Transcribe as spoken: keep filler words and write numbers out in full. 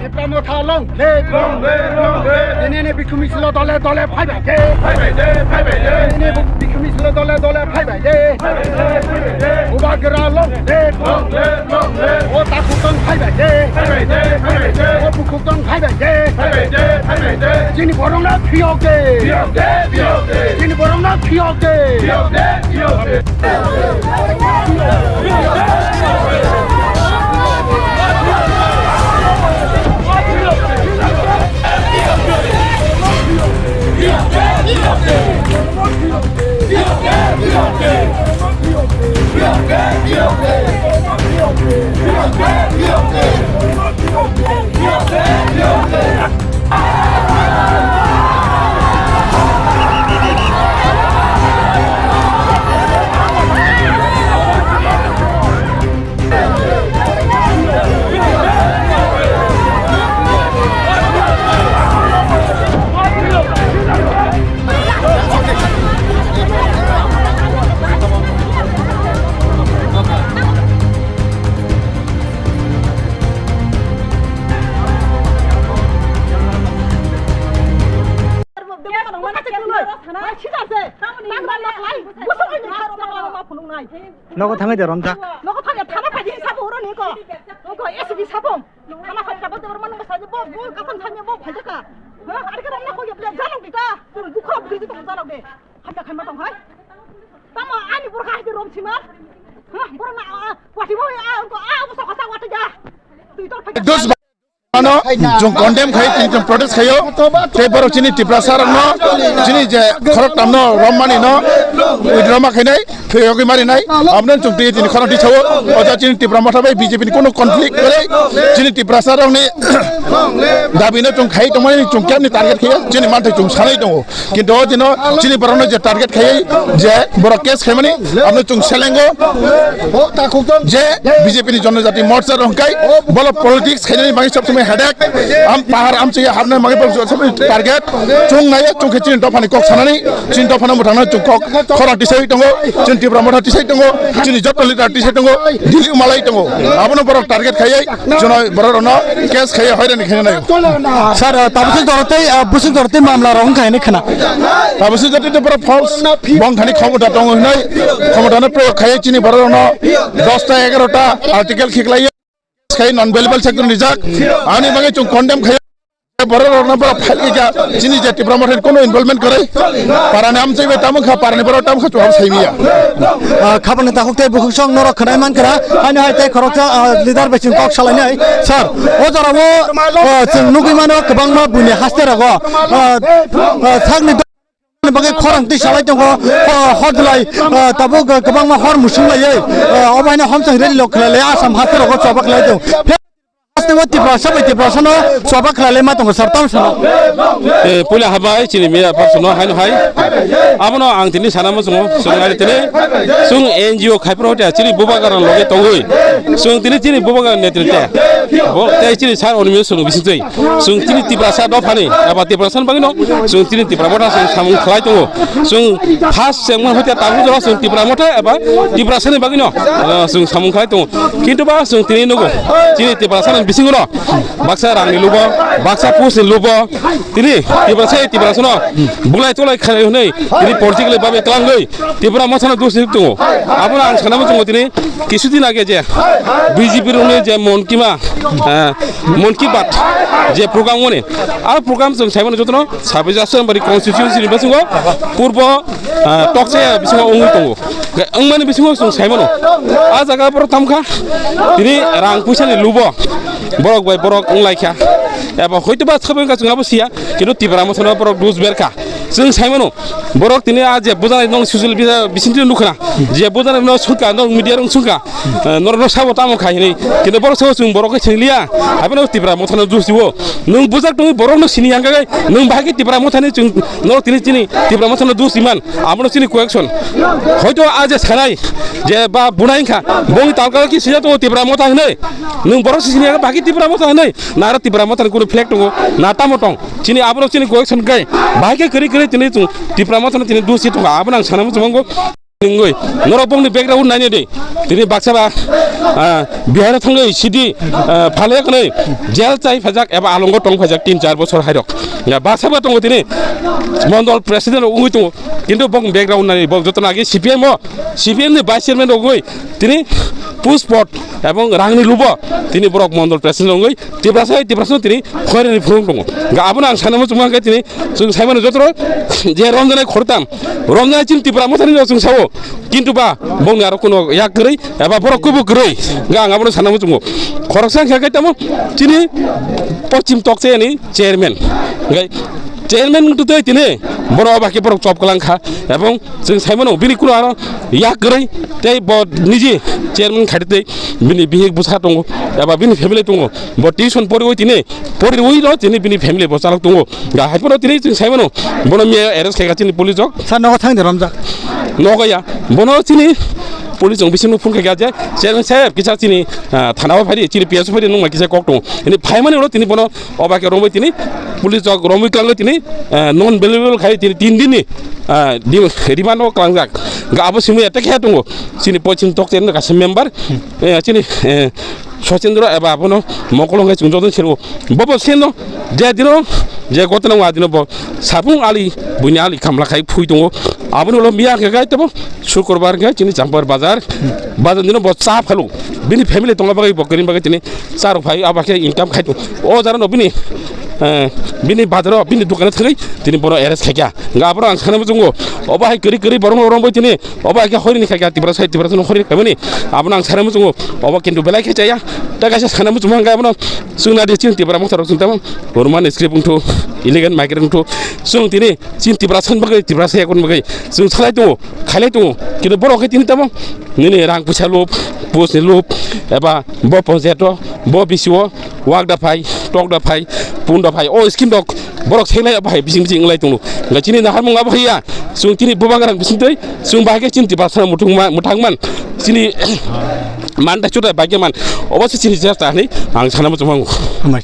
Tipra Motha long live! Long live, long live! Tini ni bikhu misil o dole dole phaibai de. Phaibai de, phaibai de. Tini ni bikhu misil o dole dole phaibai de. Phaibai de, phaibai de. Bubagra long live! Long live, long live! O takhuk tong phaibai de. Phaibai de, phaibai de. O bukhuk tong phaibai de. Phaibai de, phaibai de. Chini borok no phiyok de. Phiyok de, phiyok de. Chini borok no phiyok de. Phiyok de, phiyok de. Nogo thangwi de romjak. Nogo thangwi thana phaidi sabo oro ni ko. Ko S B sabo. Thana phaidi sabo oro mano bwsa bo bo kasan thangwi bo phaijaka. Ha, ari ka romna ko yable jalok de ta. Bukha bukri tong jalok de. Hamya khaima tong hai. Tamo ani borok hai de rom sima. Ha, borok na wati bo a ko a bo sa kata wati ja. Twi tor phaidi. Ano, chwng condemn khai, chwng protest khaio. Tei borok chini Tiprasa rokno, chini je khorok tamno rommani no, withdraw ma khainai, thwi yogwi marinai, abno chwng twi chini khorang tisao. Oja chini Tipra Motha bai B J P ni kono conflict kwrwi, chini Tiprasa rokni dabi no chwng khai tongmani chwng kemni target khaio, chini manthai chwng sanai tongo. Kintu o dino chini borokno je target khai je borok case khaimani, abno chwng selengo je B J P ni Jonojati Morcha rok hwnkhe bolo politics khainani bagwi sob somoi headache, am pahar amchwi habnani bagwi sob somoi target. Chwng naiya chwng khe chini dophani kok sanani, chini dophano mwthangna chwng kok khorang tisai tongo, chini Tipra Motha tisai tongo, chini joto leader tisai tongo, Delhi malai tongo. Abono borok target khaiwi Jono borok rokno case khaiya hoirani khaina nai. Sir, uh, tabuk sing dorotei, uh, busing dorotei mamla rok wngkha hinwi khna. Tabuk sing dorotei to pura false. Bong thani khomota tongo hinai. Khomota no proyog khaiya chini borok rokno dosta egarota article khiklaiya. Khai non bailable section rijak. Ani bagwi chwng condemn khaiya. Borok rokno borok file khaikha, chini je Tipra Motha ni kono involvement kwrwi, parani amchwi bai tamo kha, parani borok tamo kha, chwng saimiya. Ah, khabangni takhuk tei bukhuk song norok khwnai mankha, haino hai tei khoroksa, ah, leader bai chwng kok salainai. Sir, o jora o, ah, chwng nugwi mano kwbangma buini haste rogo, ah, ah, sakni bagwi khorang twi salai tongo, ah, hor dwlai, ah, tabuk, ah, kwbangma hor musung laiwi, ah, obo haino homsang rally rok khlai lai Assam haste rogo choba khlai tongo. Haste o Tiprasa bai Tiprasano choba khlai lai ma tongo sir, tamo sano. Eh, puila habai chini media person no haino hai. Abono ang tini sana muchungo, chwng ari tini, chwng N G O khai phuru hote chini bubagra loge tongwi. Chwng tini chini bubagra netrite. Bo tei chini sir onimi chwng bisingtwi. Chwng chini Tiprasa dophani, eba Tiprasa ni bagwino, chwng chini Tipra Motha chwng samung khlai tongo. Chwng first chengmani hoite tabuk jora chwng Tipra Motha eba Tiprasa ni bagwino, ah, chwng samung khlai tongo. Kintu ba chwng tini nugo, chini Tiprasa ni bisingo baksa rangni lubo, baksa post ni lubo, tini Tiprasa, Tiprasa no bulai tolai khlai hwnwi tini politically babe twlangwi Tipra Motha no dos ni tongo. Abono ang sana muchungo tini kisu din age je B J P rokni je Mon Ki Ma, eh, Mon Ki Baat je program wngmani, a program chwng saimano jotono sabis Asambari constituency ni bisingo purbo, eh, tokse bisingo wngwi tongo. Wngmani bisingo chwng saimano a jaga borok tamkha tini rang puisa ni lubo borok bai borok wnglaikha. Eba hoito ba sabai wngkha chwng abo siya, kintu Tipra Motha no borok dus berkha. Chwng saimano, borok tini a je bujanai nong social media bisingtwi nukha, je bujanai no sungkha, nong media rok sungkha, eh, norok no sabo tamo khai hinwi, kintu borok sabo chwng borok khe swngliya, haibano Tipra Motha no dus diwo. Nwng bujak tongwi borok no sini yang khe, nwng bahai khe Tipra Motha ni chwng norok tini chini Tipra Motha no dus iman, abono chini correction. Hoito a je sanai, je ba bunai wngkha, bongni talkal ki sija tongo Tipra Motha hinwi, nwng borok sini yang khe bahai khe Tipra Motha hinwi, naro Tipra Motha ni kunu flag tongo, na tamo tong. Chini aborok chini correction kai. Bahai khe kwrwi kwrwi tini chwng Tipra Motha no tini dusi tongo. Abono ang sana muchungo. Ningoi, norok bongni background nainai di. Tini baksa ba, ah, Bihar thangwi sidi, ah, phalya kwnwi jail chai phajak eba alongo tong phajak tin char bosor hairok. Ya, baksa ba tongo tini mondol president rok wngwi tongo. Kintu bong background nai, bong jotono agi C P M o, C P M ni vice chairman rok wngwi tini puspot ebong rangni lubo tini borok mondol president wngwi Tiprasa, Tiprasa tini khoirani phurung tongo. Ga abono ang sanamo chuma khe tini chwng saimano jotoro je romjanai khortam, romjanai chini Tipra mothani no chwng sao. Kintu ba bongni aro kuno yak kwrwi eba borok kubu kwrwi. Ga ang abono sanamo chungo. Khoroksa khe khe tamo chini pochim tokcheni chairman. Ga chairman wngtwi tini bono oba khe borok chop kwlang kha. Ebong chwng saimano bini kuno aro yak kwrwi tei bo niji chairman khaidi tei bini bihik bwsa tongo eba bini family tongo. Bo tuition poriwi tini, poriwi no tini bini family bo chalok tongo. Ga hai phano tini chwng saimano, bono miya arrest khaika chini police rok. Sir, nogo thang de romjak. Nogo ya, bono chini police rok bisingno phone khaika je, chairman saheb kisa chini, ah, thana o phaidi, chini P S o phaidi, nungma kisa kok tongo. Ini phaimani ulo tini bono oba khe romwi tini police rok romwi klangwi tini, ah, non bailable khai tini tin din ni, ah, di-, remand o klangjak. Ga abo simi attack khe tongo. Chini pochim tokcheni kaisa member, eh, chini, eh, Sochendra eba abono mokol wngkhe chwng jotono sero. Bobo seno je dino je gotno wng adino bo sapung ali buini ali kamla khai phui tongo. Aboni ulo miya khe gai tebo Sukurbar khe chini Champar bazar. Bazar dino bo cha phalo. Bini family tongo bagwi bo kwrwini bagwi tini cha rok phai aba khe income khai tongo. O jara no bini, eh, bini bazaro bini dukano thangwi tini bono arrest khaikha. Ga aboro ang sana muchungo. Obo hai kwrwi kwrwi borok rok rwngbai tini. Obo hai khe horini khai kha, Tiprasa, Tiprasa no horini khaimani. Abono ang sana muchungo. Obo kintu belai khe chaya. Ta kaisa sana muchungo ang abono. Chwng nadi chini Tipra motha rok chwng tamo. Roman script wngthu, illegal migrant wngthu. Chwng tini chini Tiprasa ni bagwi, Tiprasa yakun bagwi. Chwng salai tongo, khailai tongo. Kintu borok khe tini tamo. Nini rang puisa lup, post ni lup, eba bo ponchayato, bo B C O, wak da phai, tok da phai, pun da phai, o scheme rok borok senglai abo hai bising bising wng lai tongo. Hingke chini naharmung abo hai ya, chwng chini bubagra bising twi, chwng bahai khe chini Tiprasa muthung ma-, mwthang man, chini man da chuda bahai khe man, obo se chini jesta hinwi ang sana muchung mango. Hambai.